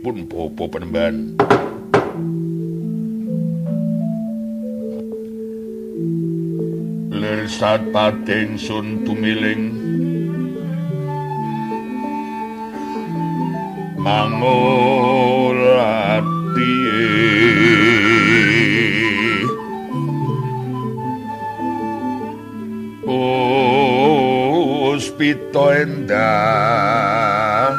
Pun bapa Panembahan. Lir satpating sun tumiling mangulati puspita endah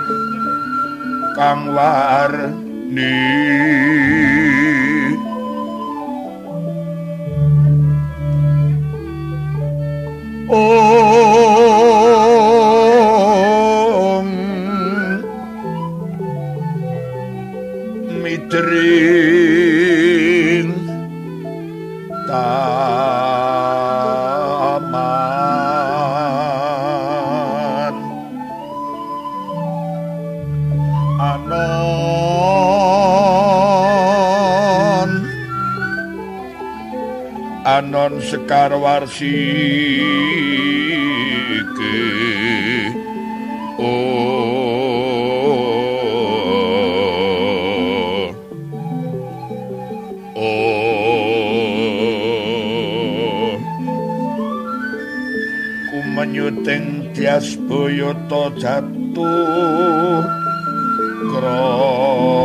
kang warni ong mitring taman anon anon sekar warsike oh oh kumenyuting tias boyota jatuh krama.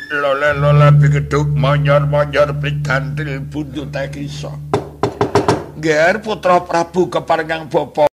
Lole-lole bigeduk monyor-monyor prigantil bundute kisa. Ngger putra Prabu keparengang bapa